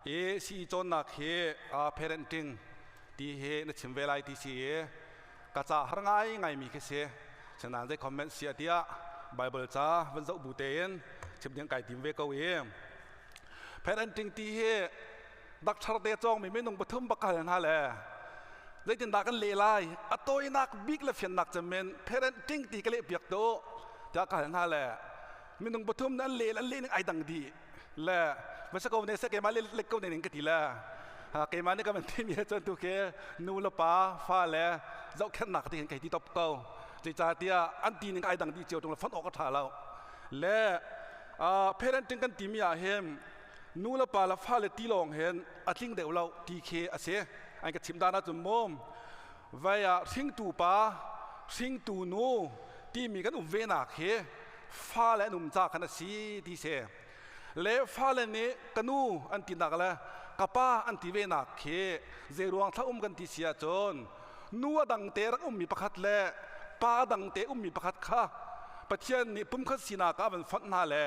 I si cawnnak hi parenting ti hi na chim ve lai ti si i ka ca har ngai ngai mi khi si. Sinain zei comment sia tiah Bible ca van zoh bu tein chim ding kai tim ve ko i parenting ti hi doctor te cawng mi minung pathum bakal hna le zeitindah kan leh lai? A tawinak bik le fiannak cemin parenting ti ka leh piak tu tiah ka hal hna le minung pathum nan leh an leh ning ai dang dih le va sa ko ne se keimah le lek ko ne ning ka ti le keimah nih ka van ti mi cun tu khi nu le pa fa le zohkhenhnak ti hin kai ti top ko. Zeicahtiah an ti ning ai dang dih cio tung le fon awk a ṭha lo le parenting kan timi ah hin nu le pa le fa le ti lawng hin a tling deuh lo ti khi a si. An ka chim dan ahcun mum vai ah hringtu pa, hringtu nu timi kan um ve nak hi fale an um ca khan a si ti si le fale nih ka nu an ti nak le ka pa an ti ve nak khi zeiruang thla um kan ti si ahcun nu a dang te rak ummi pakhat le pa dang te ummi pakhat kha Pathian nih pumkhat sinak ah van fonh hna le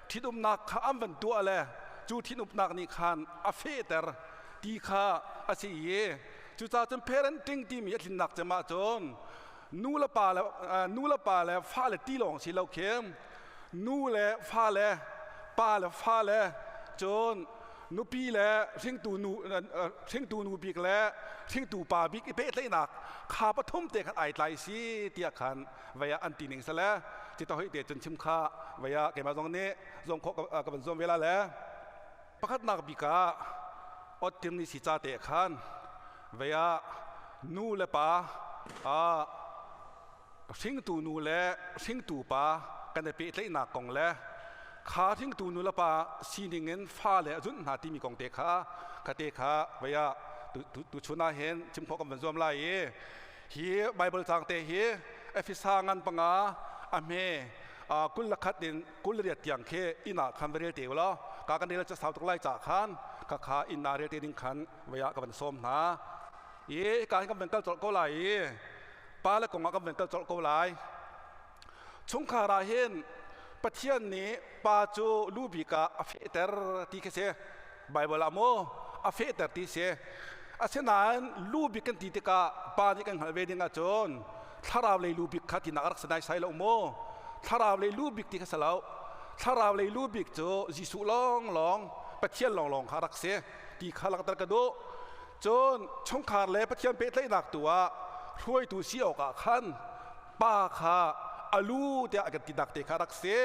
ṭhitumnak kha an van tuah le cu ṭhitumnak nih khan a fehter ti kha a si i cucaah cun parenting timi a tlinnak cem ahcun nu le pa le nu le pa le fa le ti lawng si lo khin nu le fa le pa le fa le cun nupi le hringtu nu, hringtu nu bik le hringtu pa bik i pehtlaihnak kha pathum te khan ai tlai si tiah khan vei ah an ti ning sale ci to hoi te cun chim kha vei ah keimah zong nih zong khawh ka van zuam ve la le pakhatnak bik ah ottim ni si ca te khan vei ah nu le pa, hringtu nu le hringtu pa kan i pehtlaihnak kong le kha hringtu nu le pa sining in fale a zunh hna timi kong te kha kha te kha vei ah tu chun ah hin chim khawh kan van zuam lai i hi Bible cang te hi Efesa ngan 5 a hme 21 in 28 tiang khi inn ah khan va rel te ulaw ka kan rel cha sau tuk lai ca khan kha kha inn ah rel te ding khan vei ah ka van sawm hna i ka hin kan van kal colh ko lai i pa le kong ah kan van kal colh ko lai. Chungkhar ah hin Pathian nih pa cu lu bik ah a fehter ti khi si. Bible ah maw a fehter ti si. Asinain lu bik kan ti tikah pa nih kan hngalh ve ding ahcun thlarau lei lu bik kha tinak a rak si nai sai lo maw? Thlarau lei lu bik ti kha si lo. Thlarau lei lu bik cu Jesuh lawnglawng, Pathian lawnglawng kha rak si ti kha langhter ka duh. Cun chungkhar le Pathian pehtlaihnak tu ah hruaitu si awkah khan pa kha a lu tiah kan ti nak te kha rak si.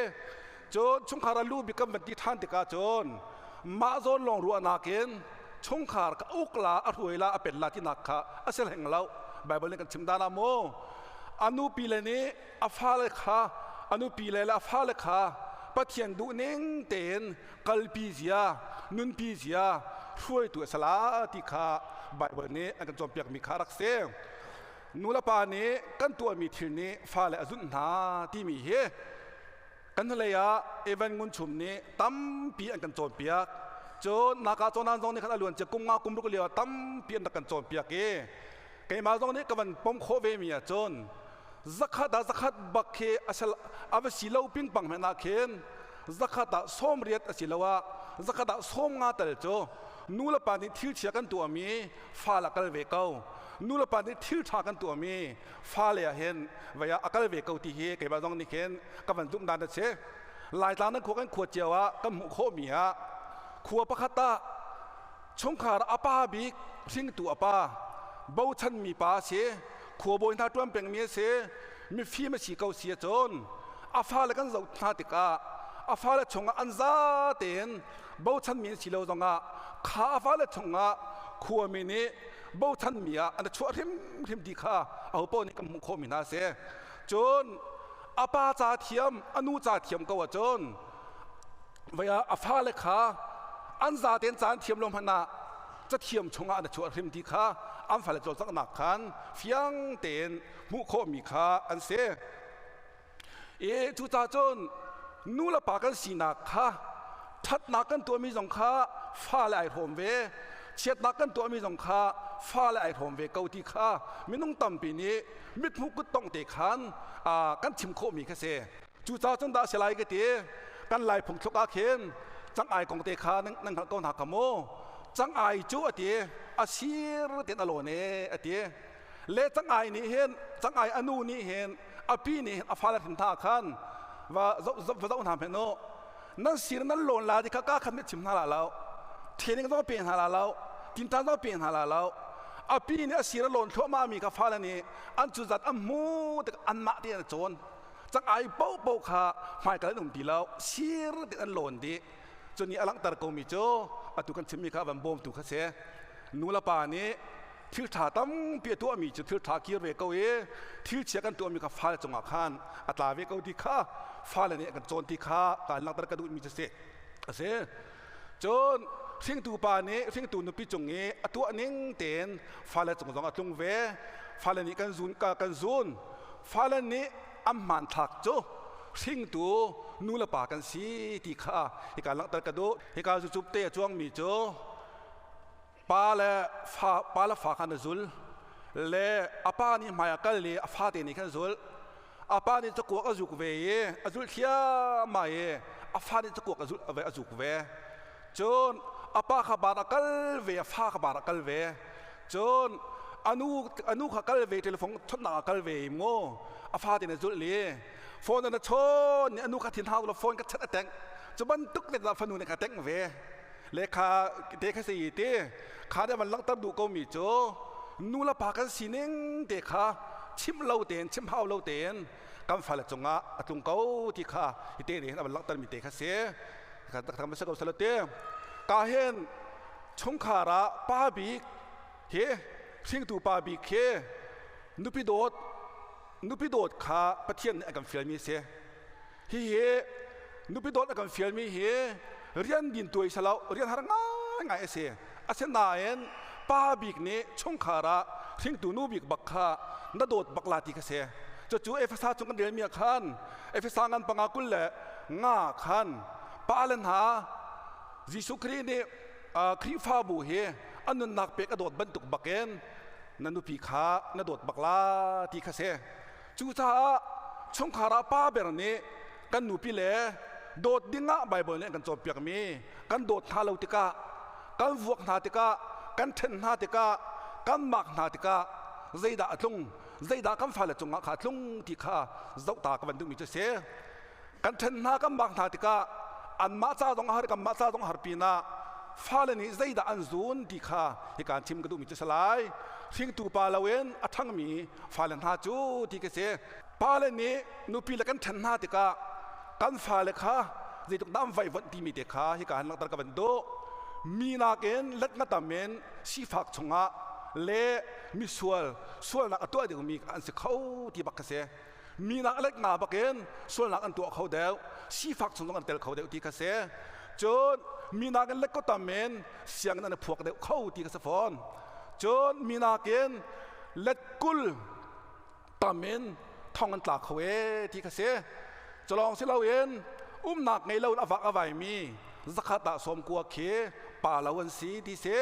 Cun chungkhar a lu bik kan van ti ṭhan tikah cun mah zawn lawng ruahnak in chungkhar ka uk la, a hruai la, a pen la tinak kha a si hleng lo. Bible nih kan chim dan ah mu a nupi le nih a fale kha, a nupi le a fale kha Pathian duh ning tein kalpi zia, nunpi zia hruaitu a sala ti kha Bible nih an kan cawnpiak mi kha rak si. Nulepa nih kan tuahmi thil nih fale a zunh hna timi hi kan hnulei ah Evan Ngun Chum nih tampi an kan cawnpiak. Cun naka cawnan zong nih khan a luan cia kum nga kum ruk lio ah tampi an rak kan cawnpiak i keimah zong nih ka van pom khawh ve mi ahcun zakhat ah zakhat bak khi a va si lo ping pang hmanh ah khin zakhat ah 80 a si lo ah zakhat ah 50 tal cu nu le pa nih thil chia kan tuahmi fa la kal ve ko, nu le pa nih thil ṭha kan tuahmi fale ah hin vei ah a kal ve ko ti hi keimah zong nih khin ka van zumh dan a si. Laitlang nan khua kan khua cio ah kan hmuh khawhmi ah khua pakhat ah chungkhar a pa bik, hringtu a pa, bochanmi pa a si, khuabawi hna ṭuan pengmi a si, mifim a si ko si ahcun a fale kan zoh hna tikah a fale chungah an za tein bochanmi an si lo zongah kha a fale chungah khuami nih bochanmi ah an chuah hrimhrim ti kha ahopaoh nih kan hmuh khawhmi hna a si. Cun a pa ca thiam, a nu ca thiam ko ahcun vei ah a fale kha an za tein caan thiam lo hmanh ah cathiam chungah an chuah hrim ti kha an fale cawlcanghnak khan fiang tein hmuh khawhmi kha an si. I cucaah cun nu le pa kan sinak kha ṭhatnak kan tuahmi zong kha fale ai hrawm ve, chiatnak kan tuahmi zong kha fale ai hrawm ve ko ti kha minung tampi nih mithmuh kuttongh te khan kan chim khawhmi kha si. Cucaah cun dah si lai ka ti, kan Lai phungthluk ah khin Cang ai kong te kha nan hngalh ko hna kha mu. Cang ai cu a ti, a sir ten a lawn e a ti. Le cang ai nih hin, cang ai a nu nih hin, a pi nih hin a fale hrin hna khan va va zoh hna hmenh u. Nan sir nan lawn la ti kha ka khat nih chim hna la lo. Training zong pe hna la lo. Tintan zong pe hna la lo. A pi nih a sir a lawn thluahmah mi kha fale nih an cu zat an hmu tik anmah te an cawn. Cang ai paohpaoh kha hmaikal an um ti lo, sir ti an lawn dih. Cu nih a langhter komi cu atu kan chimmi kha van bawmtu kha si. Nu le pa nih thil ṭha tampi a tuahmi cu thil ṭha kir ve ko i thil chia kan tuahmi kha fale cungah khan a tla ve ko ti kha fale nih an kan cawn ti kha kaan langhter ka duhmi cu si a si. Cun hringtu pa nih hringtu nupi cung i a tuah ning tein fale cung zong a tlung ve. Fale nih kan zun kan zun. Fale nih an hmanthlak cu hringtu nu le pa kan si ti kha hika langhter ka duh. Hika zucup te a cuangmi cu pa le fa, pa le fa khan a zul le a pa nih hmai a kal i a fate nih khan zul. A pa nih cakuak a zuk ve i a zulh thliahmah i a fa nih cakuak a zulh a zuk ve. Cun a pa kha bar a kal ve, a fa kha bar a kal ve. Cun a nu kha kal ve, telephone chonhnak a kal ve i mu a fa te nih zulh i phone an a chawn i a nu kha thin hau lo phone ka chat a tengh. Cu bantuk te fanu nih kha tengh ve. Le kha te kha si ti kha de van langhter duh ko mi cu nu le pa kan sining te kha chim lo tein, chim hau lo tein kan fale cungah a tlung ko ti kha hi te nih hin a van langhter mi te kha si. Kha tak tak ko salo te ka hin chungkhar ah pa bik hi, hringtu pa bik hi nupi dawt kha Pathian nih a kan fialmi si. Hi hi nupi dawt a kan fialmi hi rian din tuai salo, rian har ngai ngai a si. Asinain pa bik nih chungkhar ah hringtu nu bik bak kha na dawt bak la ti kha si. Cucu Efesa chung kan relmi ah khan, Efesa ngan 5:25 khan, pa le hna, Jesuh Khrih nih Khrihfabu hi a nunnak pek a dawt bantuk bakin na nupi kha na dawt bak la ti kha si. Cucaah chungkhar ah pa ber nih kan nupi le dawt dingah Baibal nih an kan cawnpiakmi kan dawt hna lo tikah, kan vuak hna tikah, kan ṭhen hna tikah, kan mak hna tikah zeidah a tlung, zeidah kan fale cungah kha a tlung ti kha zohta ka van duhmi cu a si. Kan ṭhen hna, kan mak hna tikah anmah ca zong a har, kanmah ca zong a har pinah fale nih zeidah an zun ti kha hika chim ka duhmi cu si lai. Hringtu pa loin a ṭhangmi fale hna cu ti ka si. Pale nih nupi le kan ṭhen hna tikah kan fale kha zeitluk dah an vaihvonh timi te kha hika han langhter ka van duh. Mi nakin let nga tam in sifak chungah le misual, sualnak a tuah dingmi an si kho ti bak ka si. Mi nak let nga bakin sualnak an tuah kho deuh, sifak chung zong an tel kho deuh ti kha si. Cun mi nakin let ko tam in sianginn an i phuak deuh kho ti kha si fawn. Cun mi nakin let 20 tam in thong an tla kho e ti kha si. Culawng si loin umnak ngei lo in a vak a vaimi 190 khi pa lo an si ti si.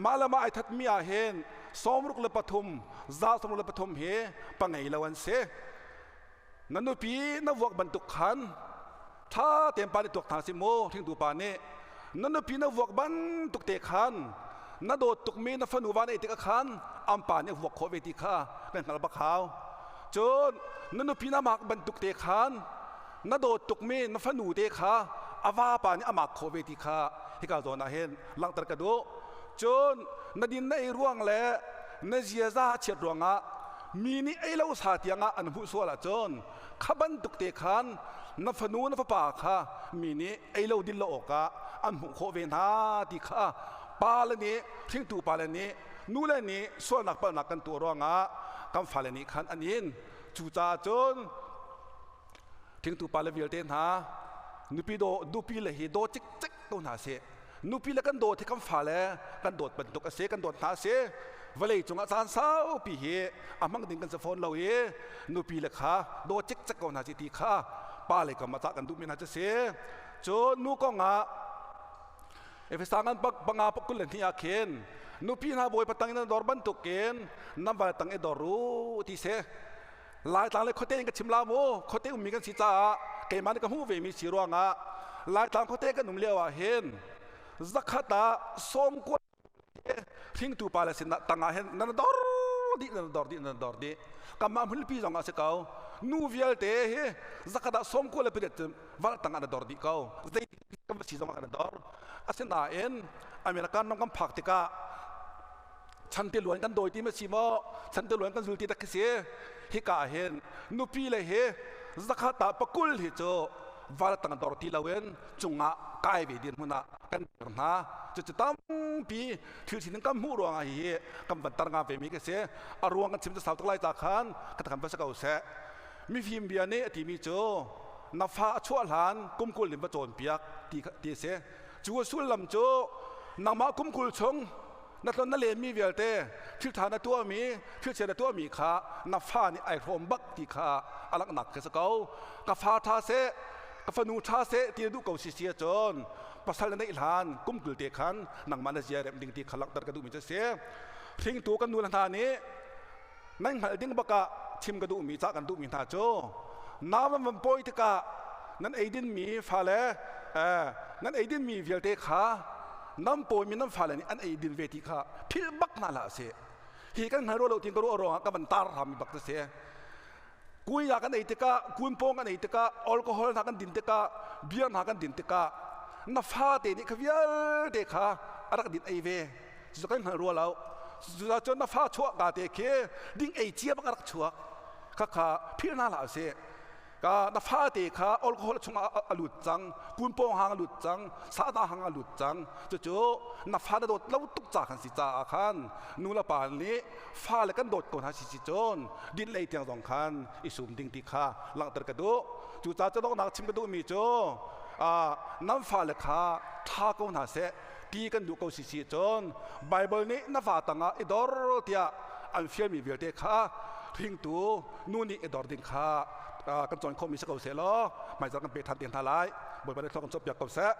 Mah le mah ai thatmi ah hin 63, 63 hi pa ngei lo an si. Na nupi na vuak bantuk khan tha tein pa nih tuak hna si mu. Hringtu pa nih na nupi na vuak bantuk te khan na dawt tukmi na fanu va neih tikah khan an pa nih vuak khawh ve ti kha kan hngal bak hau. Cun na nupi na mak bantuk te khan na dawt tukmi na fanu te kha a vapa nih a mak khawh ve ti kha hika zawn ah hin langhter ka duh. Cun na din na ei ruang le na ziaza a chiat ruangah mi nih ei lo sa tiangah an hmuh sual ahcun kha bantuk te khan na fanu na fapa kha mi nih ei lo din lo awkah an hmuh khawh ve hna ti kha. Pa le nih, hringtu pa le nih, nu le nih sualnak palhnak kan tuah ruangah kan fale nih khan an in. Cucaah cun hringtu pa le vialte hna, nupi daw, nupi le hi daw cikcek ko hna sih. Nupi le kan dawt hi kan fale kan dawt bantuk a si, kan dawt hna a si. Vawlei cungah caan saupi hi a hmang ding kan si fawn lo i nupi le kha daw cikcek ko hna si ti kha pa le kam ah cah kan duhmi hna cu si. Cun nu kong ah Efesa ngan 5:22 ah khin, nupi hna, Bawipa tang in nan dor bantukin nan val tang i dor u ti si. Laitlang le khuate in ka chim la mu. Khuate ummi kan si caah keimah nih ka hmuh ve mi si ruangah. Laitlang khuate kan um lio ah hin zakhat ah 90 hringtu pa le sin tangah hin nan dor dih, nan dor dih, nan dor dih. Kanmah hmunpi zong ah si ko, nu vialte hi zakhat ah 98 cu val tangah na dor dih ko. Zei kan va si zong ah kan dor. Asinain American ram kan phak tikah chan te luan kan dawi ti ma si maw, chan te luan kan zul ti tak khi si. Hika hin nupi le hi zakhat ah 20 hi cu val tang dor ti loin cungah kai ve din hmun ah kan dir hna. Cucu tampi thil sining kan hmuh ruangah hi kan van tar nga ve mi ka si. A ruang kan chim cu sau tuk lai ta khan ka kan va si ko seh. Mifim bia nih a timi cu na fa a chuah hlan kum 20 in va cawnpiak ti ti a si. Cu a sullam cu nangmah kum 20 chung na tlon na lenmi vialte, thil ṭha na tuahmi, thil chia na tuahmi kha na fa nih ai hrawm bak ti kha a langhnak khi si ko. Ka fa ṭha seh, ka fanu ṭha seh ti na duh ko si si ahcun pasal na neih hlan kum 20 te khan nangmah na zia remh ding ti kha langhter ka duhmi cu a si. Hringtu kan nu le hna nih nan hngalh ding bak ah chim ka duhmi, cah kan duhmi hna cu nau nan van pawi tikah nan eidin mi fale, nan eidin mi vialte kha nan pawimi nan fale nih an eidin ve ti kha philh bak hna hlah sih. Hi kan hngal rua lo tin ka ruah ruangah ka van tar hram bak ta si. Kuya kan ei tikah, kun pawng kan ei tikah, alcohol hna kan din tikah, beer hna kan din tikah na fate nih kha vialte kha a rak din ei ve cu kan hngal rua lo. Cucaah na fa chuah ka te khi ding ei cia bak a rak chuak kha kha philh hna hlah sih. Ka na fate kha alcohol chungah a lut cang, kun pawng hang a lut cang, sahdah hang a lut cang. Cucu na fa na dawt lo tuk ca khan si caah khan nu le pa nih fale kan dawt ko hna si si cun din lei tiang zong khan i sum ding ti kha langhter ka duh. Cucaah cadawknak chim ka duhmi cu nan fale kha ṭha ko hna seh ti kan duh ko si si cun Bible nih na fa tangah i dor tiah an fialmi vialte kha hringtu nu nih i dor ding kha kan cawn khawhmi si ko seh law hmaizarh kan pe ṭhan te hna lai. Bawipa nih thlua kan cawhpiak ko seh.